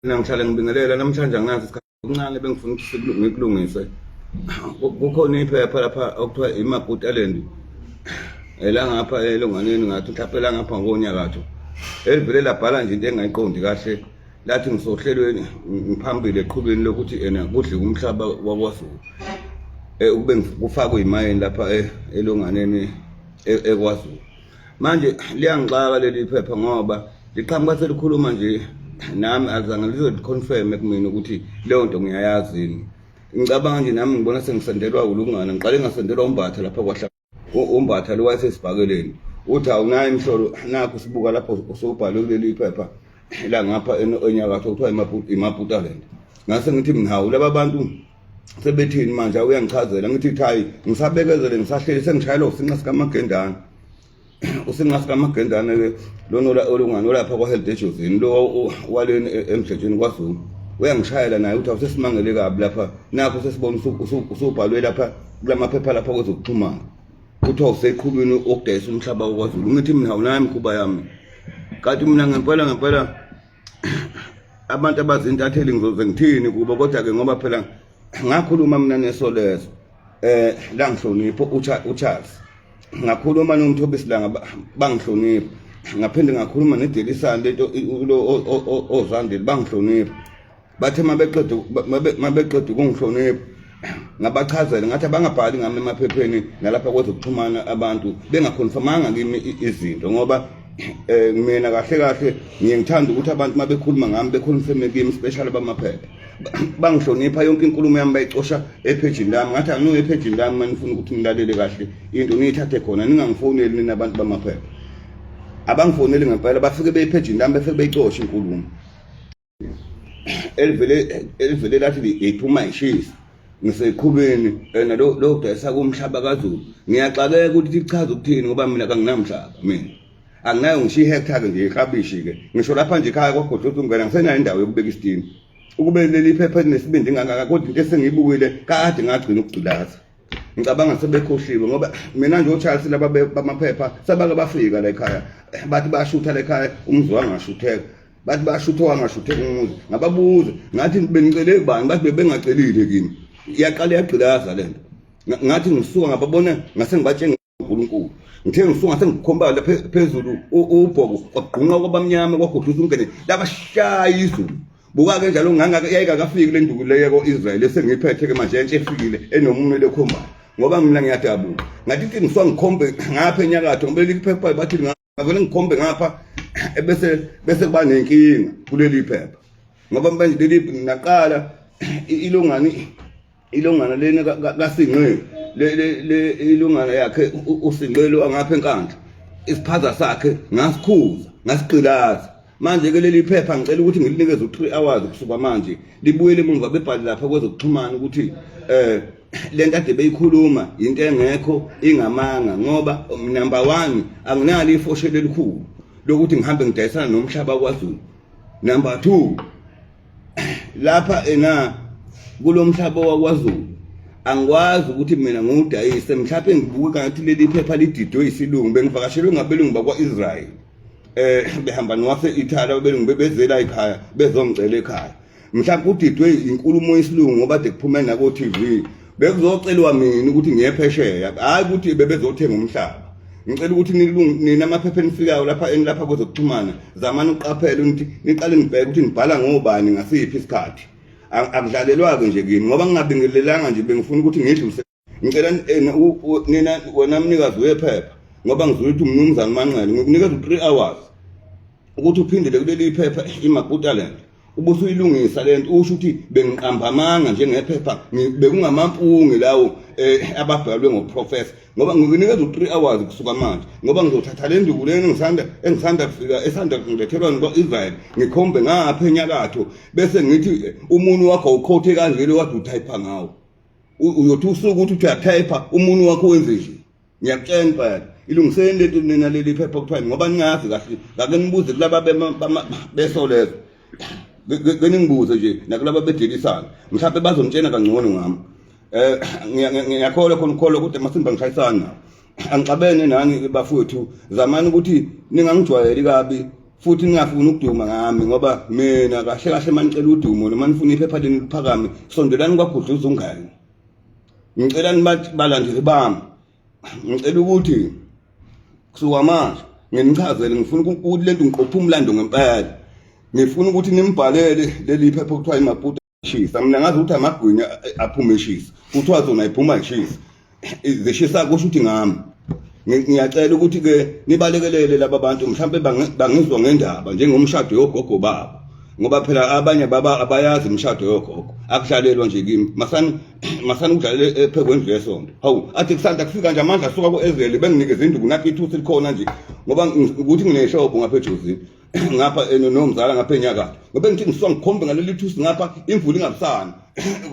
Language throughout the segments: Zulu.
Mina ngihlale ngibingelela namhlanje anginaso isikhathi okuncane bengifuna ukuthi ngikulungise. Kukhona iphepha lapha okuthiwa iMaputalend elangapha elonganeni ngathi mhlawumbe elangapha ngonyakatho elivele labhala nje into engayiqondi kahle lathi ngisohlelweni ngiphambili eqhubeni lokuthi ena kudliwe umhlaba wakwaZulu ukube kufakwe imayini lapha elonganeni ekwaZulu. Manje liyangixaka leli phepha ngoba liqhamuka selikhuluma nje nami azange lizoconfirm kumina ukuthi leyo nto ngiyayazi yini. Ngicabanga nje nami ngibona sengisendelwa ulungana ngiqale ngasendelwa uMbatha lapha kwahla uMbatha lo wayesesibhakeleni uthi awunayo imhlolo nakho sibuka lapho usubhalwe kuleli phepha la ngapha enyakatho kuthiwa iMaputa lento. Ngase ngithi mina hawu laba bantu sebethini manje awuyangichazela ngithi thayi ngisabekezele ngisahleli sengishayela usinqa sikamagendana usinqa sikamagendana ke lona olungani olapha kwa-health ejozini lo waleni e, emdletsheni kwazulu uyangishayela naye uthi awusesimangele kabi lapha nakho sesibona usubhalwe lapha kulamaphepha lapha kwezokuxhumana kuthiwa useqhulwini okudayisa umhlaba wakwazulu ngithi mina awunayo imikhuba yami kanti mina ngempela ngempela abantu abazintatheli ngizoze ngithini kubo kodwa-ke ngoba phela ngakhuluma mina nesolezo eh langihlonipha uCharles ngakhuluma noMthobisi Langa bangihlonipha ngaphinde ngakhuluma neDelisane lento lo ozandile bangihlonipha bathe mabeqeda mabeqeda ukungihlonipha ngabachazela ngathi abangabhali ngami emaphepheni nalapha kwezokuxhumana abantu bengakhonfamanga kimi izinto ngoba eh mina kahle kahle ngiye ngithanda ukuthi abantu mabekhuluma ngami bekhonfeme kimi special bamaphepha bangihlonipha yonke inkulumo yami bayicosha ephejini lami ngathi anginuke ephejini lami uma nifuna ukuthi nilalele kahle into niyithathe khona ningangifoneli nina abantu bamaphepha abangifoneli ngempela bafike beyiphejini lami befike beyicoshe inkulumo elivele elivele lathi liphuma ishisa ngiseqhubeni ena lo lo dayisa kumhlaba kaZulu ngiyaxakeka ukuthi lichaza ukuthini ngoba mina kanginamhlaba mina anginayo ngisho ihectare nje iklabishi ke ngisho lapha nje ekhaya kwagodlotha ungena ngisenayo indawo yokubeka isitini ukube leli phepha linesibindi ngangaka kodwa into esengiyibukile kade ngagcina ukugcilaza ngicabanga sebekhohliwe ngoba mina nje oCharles laba bamaphepha sebake bafika la ekhaya bathi bashutha la ekhaya umuzi wangashutheka bathi bashutha wangashutheka umuzi ngababuza ngathi benicele kubani bathi bebengacelile kimi iyaqala iyagqilaza lento ngathi ngisuka ngababona ngase ngibatshenge uNkulunkulu ngithe ngisuka ngase ngikhomba lapha phezulu ubhoko kwagqunqa kwabamnyama kwagodluza umngene labashaya izulu buka-ke njalo ngangaka yayikakafiki le nduku leyo ko-Israyeli esengiyiphethe-ke manje entsha efikile enomunwe lekhombayo ngoba mina ngiyadabuka ngathi ithi ngisuka ngikhombe ngapha enyakatho ngoba leli phepha bathi ngavele ngikhombe ngapha ebese bese kuba nenkinga kuleli phepha ngoba manje leli naqala ilungani ilungana lena kaSinqe le le ilungana yakhe uSinqe lo angapha enkandla isiphaza sakhe ngasikhuza ngasigqilaza manje ke leli phepha ngicela ukuthi ngilinikeze u-3 hours kusuka manje libuyele emuva bebhale lapha kwezokuxhumana ukuthi eh lento ade beyikhuluma into engekho ingamanga ngoba number 1 anginalo ifoshelo elikhulu lokuthi ngihambe ngidayisana nomhlaba kwaZulu number 2 lapha ena kulomhlaba wakwaZulu angikwazi ukuthi mina ngiwudayise mhlawumbe ngibuke ngathi leli phepha lididwe isilungu bengivakashelwe ngabelungu bakwa-Israel eh behamba nowase Italy abelungu bebezela ekhaya bezongicela ekhaya mhlawumbe udidwe inkulumo yesilungu ngoba de kuphume nako TV bekuzocelwa mina ukuthi ngiye phesheya hayi ukuthi bebezothenga umhlaba ngicela ukuthi nina amaphepha enifikayo lapha enilapha kwezokuxhumana zamani uqaphele ukuthi niqale nibheke ukuthi nibhala ngobani ngasiphi isikhathi akudlalelwa-ke nje kimi ngoba ngingabingelelanga nje bengifuna ukuthi ngidlulise ngicela eh, nina wena mnikazi wephepha ngoba ngizwe ukuthi umnumzane Manqele ngikunikeza u-3 hours ukuthi uphindele kuleli phepha iMaputaland ubusuyilungisa lento usho ukuthi bengiqamba amanga njengephepha bekungamampunge lawo eh, ababhalwe ngoprofessor ngoba ngikunikeza u-3 hours kusuka manje ngoba ngizothatha le nduku lena engisanda engisanda kufika esanda kungilethelwa kwa-Israel ngikhombe ngapha enyakatho bese ngithi eh, umunwe wakho awukhothe kanje lo kade uthayipha ngawo uyothi usuke ukuthi uthi uyathayipha umunwe wakho wenze nje ngiyakutshela impela ilungiseni lento nina leli phepha kuthiwa ngoba ningazi kahle ngake nibuze kulaba besolezo ke ningibuze nje nakulaba bedelisana mhlawumbe bazongitshena kangcono ngami eh ngiyakholwa khona ukholwa ukuthi amasimba ngishayisana nawo angixabene nani bafowethu zamani ukuthi ningangijwayeli kabi. Futhi ningafuni ukuduma ngami ngoba mina kahle kahle manicela udumo noma nifuna iphepha lenu liphakame, sondelani kwaGudluza ungene. Ngicela nibalandeli bami, ngicela ukuthi kusuka manje nginichazele, ngifuna ukuthi lento ngiqophe umlando ngempela. Ngifuna ukuthi nimbhalele leli phepha okuthiwa iMaputo shisa. Mina ngazi ukuthi amagwinya aphuma eshisa, kuthiwa zona iphuma ishisa, zishisa kusho ukuthi ngami. Ngiyacela ukuthi ke nibalekelele laba bantu, mhlawumbe bangizwa ngendaba njengomshado yogogo babo, ngoba phela abanye baba abayazi imishado yogogo. Akudlalelwa nje kimi, masani masani ukudlalela ephekweni yesonto. Hawu, athi kusanda kufika nje amandla asuka ku-Ezeli, benginikeza induku nakho ithusi likhona nje, ngoba ukuthi ngineshobho ngapha ejozini ngapha nomzala ngapha enyakatho, ngoba ngithi ngisuka ngikhombe ngaleli thusi ngapha imvula ingabusani.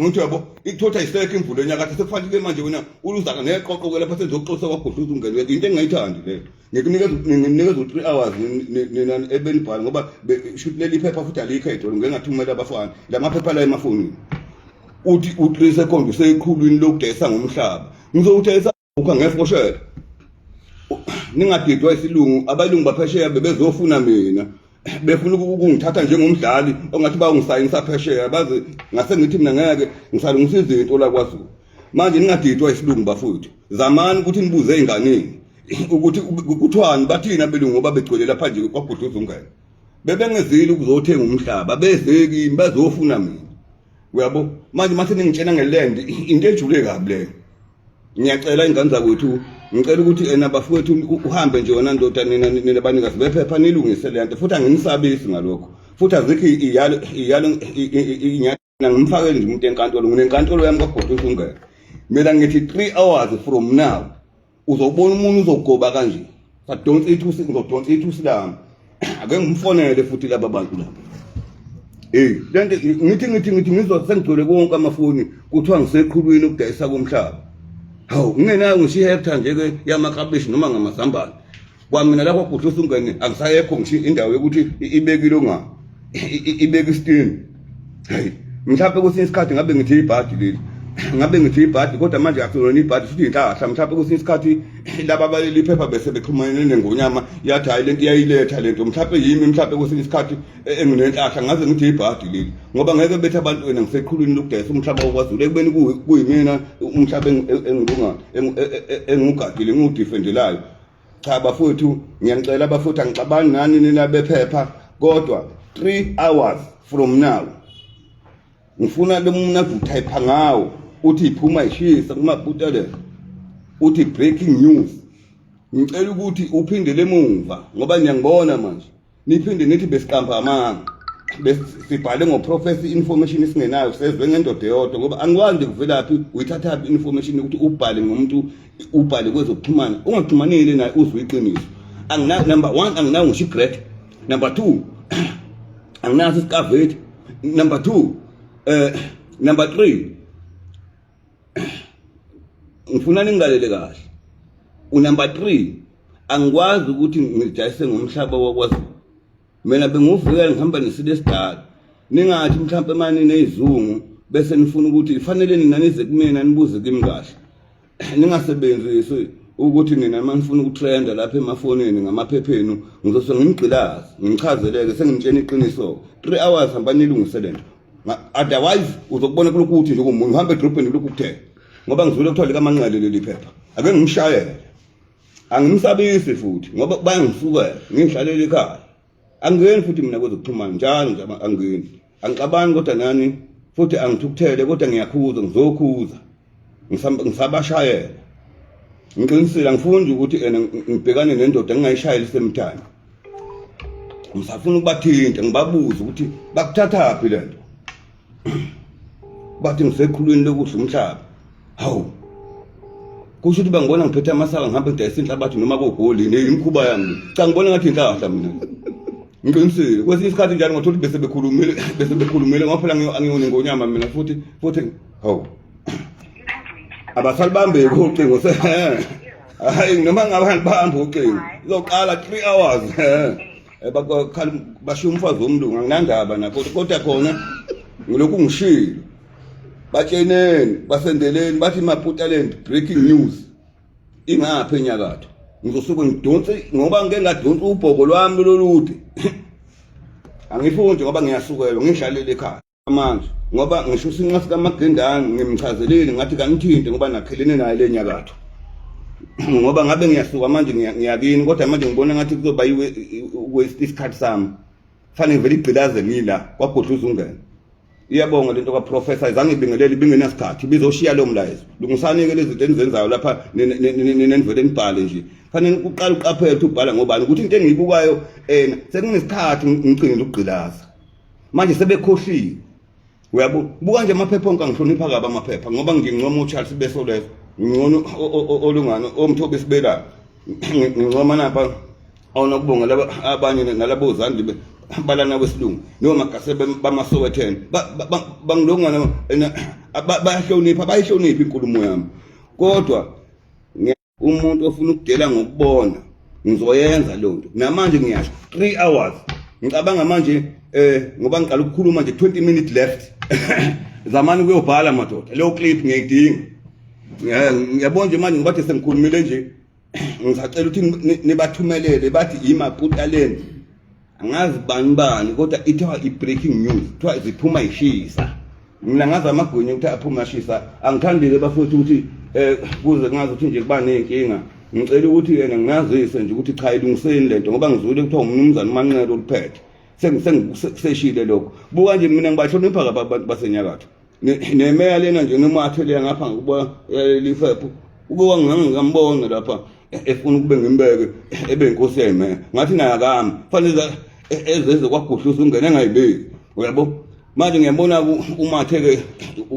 Ngithi yabo ithotha isekho imvula enyakatho, sekufanele manje wena uluzaka neqoqo ke lapha senzokuxosa kwagudluza ungene. Into engingayithandi leyo. Ngikunikeza, nginikeza u-3 hours nina ebenibhala, ngoba shuthi leli phepha futhi alikho ey'tolo. Ngike ngathumela abafana la maphepha la emafonini, uthi u-3 second useqhulwini lokudayisa ngomhlaba. Ngizowudayisa ukha ngefoshela. Ningadidwa isilungu, abalungu baphesheya bebezofuna mina, befuna ukungithatha njengomdlali ongathi bayongisayinisa phesheya, baze ngase ngithi mina ngeke ngisalungisa izinto la KwaZulu. Manje ningadidwa isilungu bafowethu, zamani ukuthi nibuze ey'nganeni ukuthi kuthiwani, bathini abelungu, ngoba begcwele lapha nje kwaGudluza ungene. Bebengezile ukuzothenga umhlaba, beze kimi bazofuna mina, uyabo. Manje mase ningitshena ngeland, into ejule kabi leyo. Ngiyacela ingane zakwethu, ngicela ukuthi ena bafowethu uhambe nje wena ndoda, nina nina banikazi bephepha, nilungise le nto. Futhi anginisabisi ngalokho, futhi azikho iyalo iyalo inyana ngimfakele nje umuntu enkantolo. Nginenkantolo yami kwaGodus ungene. Mina ngithi 3 hours from now uzobona umuntu uzogoba kanje, sadonsa ithusi, ngizodonsa ithusi lami. Ake ngimfonele futhi laba bantu laba. Eh, lento ngithi ngizwa sengigcwele konke amafoni, kuthiwa ngiseqhulwini ukudayisa komhlaba. Hawu, ngingenayo ngisho ihectare nje ke yamakabishi noma ngamazambane. Kwamina lapho gudlusa ungene angisayekho ngisho indawo yokuthi ibekile onga ibeke isitini. Hey, mhlawumbe kwesinye isikhathi ngabe ngithi ibhadi leli, ngabe ngithi ibhadi, kodwa manje akulona ibhadi futhi inhlahla. Mhlawumbe kwesinye isikhathi laba baleli phepha bese bexhumene nengonyama, yathi hayi lento iyayiletha lento, mhlawumbe yimi, mhlawumbe kwesinye isikhathi enginenhlahla ngaze ngithi ibhadi leli, ngoba ngeke bethi abantu wena ngiseqhulwini lokudayisa umhlaba wakwaZulu ekubeni kuyimina umhlaba engilunga engiwugadile, ngiwudifendelayo. Cha bafowethu, ngiyangicela bafowethu, angixabani nani nina bephepha, kodwa 3 hours from now ngifuna lo muntu avuthayipha ngawo uthi iphuma ishisa kuMaputo, uthi breaking news. Ngicela ukuthi uphindele emumva, ngoba niyangibona manje niphinde nithi besiqamba amanga, sibhale ngo-professor information esingenayo, sezwe ngendoda eyodwa, ngoba angikwazi nje kuvelaphi, uyithathaphi information ukuthi ubhale ngomuntu, ubhale kwezokuxhumana ungaxhumanile naye uzwe iqiniso. Angina number 1, anginayo ngisho i-grade number 2, anginaso isikavethi number 2, number 3. Ngifuna ningilalele kahle. Unumber 3, angikwazi ukuthi ngijayise ngomhlaba wakwaZulu. Mina bengiwuvikela, ngihamba nesilo esidala. Ningathi mhlawumbe mani nezungu bese nifuna ukuthi ifanele nina nize kumina nibuze kimi kahle. Ningasebenzisi ukuthi nina uma nifuna ukutrenda lapha emafonini ngamaphephenu, ngizose ngimgqilaze, ngimchazeleke, sengimtshena iqiniso. 3 hours, hamba nilungise lento, otherwise uzokubona kulokhu ukuthi nje kumuntu uhambe edrobheni lokhu kuthela, ngoba ngizwile kuthiwa likaManqele leli phepha. Ake ngimshayele, angimsabisi futhi ngoba bayangisukela, ngihlalele ekhaya, angingeni futhi mina kwezokuxhumana njalo nje, angingeni. Angixabani kodwa nani, futhi angithukuthele, kodwa ngiyakhuza, ngizokhuza, ngisabashayela. Ngiqinisile, angifuni ukuthi ena ngibhekane nendoda ngingayishayeli semthane. Ngisafuna ukubathinta, ngibabuze ukuthi bakuthathaphi lento bathi ngiseqhulwini lokudla umhlaba. Hawu, kusho ukuthi bangibona ngiphethe amasaka, ngihambe ngidayisa inhlabathi noma kogoli imikhuba yami. Cha, ngibona ngathi inhlahla mina, ngiqinisile. Kwesinye isikhathi njalo ngathola ukuthi bese bekhulumile, ngoba phela angiyona ingonyama mina futhi. Hawu, abasalibambeki ucingo se, hayi, noma ngabe alibambi ucingo, izoqala 3 hours. Bakhala bashiya umfazi womlungu, anginandaba nakho, kodwa khona ngilokhu ngishilo. Batsheneni, basendeleni, bathi Maputaland breaking news ingapha enyakatho. Ngizosuke ngidonse, ngoba ngike ngadonsa ubhoko lwami lolude. Angifuni ngoba ngiyasukelwa ngidlalele ekhaya manje ngoba ngisho isinqa sikamagendane ngimchazelile ngathi kangithinte ngoba nakhelene naye le nyakatho ngoba ngabe ngiyasuka manje ngiyakini kodwa manje ngibona ngathi kuzoba waste isikhathi sami fanele ngivele igqilaze ngila kwagodla uzungena iyabonga lento kaprofessor izange ibingelele ibingenasikhathi ibizoshiya lo mlayezo lungisani-ke lezi zinto enizenzayo lapha nenivele nibhale nje fanele uqale uqaphele ukuthi ubhala ngobani ukuthi into engiyibukayo um sekunesikhathi ngigcinile ukugqilaza manje sebekhohliwe uyabo buka nje amaphepha onke angihlonipha kabi amaphepha ngoba ngincoma uCharles Besolezo ngcono olungana omthobe sibelana ngincoma napha awunokubonga laba abanye nalabo zandi balana kwesilungu noma gase bamasowetan bangilongana bayahlonipha bayihlonipha inkulumo yami kodwa umuntu ofuna ukudela ngokubona ngizoyenza leyo nto namanje ngiyasho 3 hours ngicabanga manje eh ngoba ngiqala ukukhuluma nje 20 minutes left zamani kuyobhala madoda leyo clip ngiyayidinga ngiyabona nje manje ngoba sengikhulumile nje ngisacela ukuthi nibathumelele bathi imaputaleni angazi bani bani kodwa ithiwa i-breaking news kuthiwa ziphuma ishisa mina ngazi amagwinya ukuthi aphuma ashisa angithandile bafowethu ukuthi um kuze kungazi ukuthi nje kuba ney'nkinga ngicela ukuthi yena ngingazise nje ukuthi cha ilungiseni lento ngoba ngizwile kuthiwa umnumzane umanqele oluphethe sengikuseshile lokho buka nje mina ngibahlonipha kabi abantu basenyakatho nemeya lena nje noma athele ngapha ngokuba lifephu uke wangangikambona lapha efuna ukube ngimbeke ebe inkosi yayimeya ngathi naye akami fanele ezeze kwaguhluza ungene engayibeki uyabo manje ngiyabona umathe ke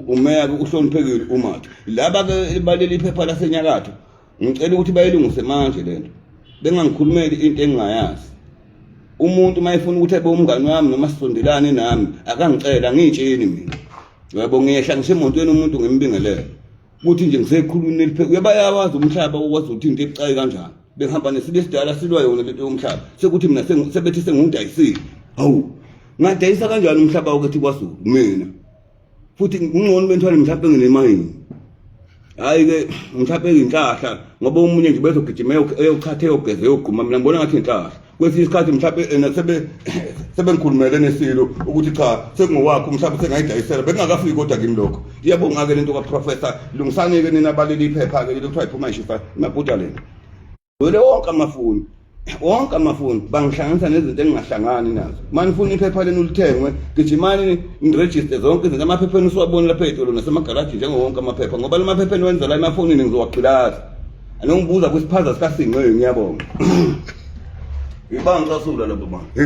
umeya ke uhloniphekile umathe laba ke baleli iphepha lasenyakatho ngicela ukuthi bayilungise manje lento bengangikhulumeli into engingayazi umuntu uma efuna ukuthi ebe umngani wami noma sisondelane nami akangicela ngiyitsheni mina yabo ngiyehla ngisemontweni umuntu ngimbingelele ukuthi nje ngisekhulwini eliphe uyabayawazi umhlaba ukwazi ukuthi into ebucayi kanjani behamba nesilo esidala silwa yona lento yomhlaba sekuthi mina sebethi sengingidayisile hawu ngadayisa kanjani umhlaba wokuthi kwaZulu mina futhi kungcono bentwana mhlawumbe nginemayini hayi ke mhlawumbe inhlahla ngoba omunye nje bezogijima eyochatha eyogeza eyogquma mina ngibona ngathi inhlahla kwesinye isikhathi mhlawumbe ena sebe sebengikhulumele nesilo ukuthi cha sekungowakho mhlawumbe sengayidayisela bekungakafiki kodwa kimi lokho iyabonga-ke lento kaprofessor lungisani-ke nina baleli iphepha-ke leli kuthiwa iphuma ishifa imaputa lena Wele wonke amafoni wonke amafoni bangihlanganisa nezinto engingahlangani nazo uma nifuna iphepha lenu lithengwe gijimani nirejiste zonke izinto amaphepha enu usuwabona lapha ey'tolo nasemagaraji njengowonke amaphepha ngoba la maphepha eniwenza la emafonini ngizowagqilaza anongibuza kwisiphaza sikasinqe ngiyabonga ibangicasula labo bantu.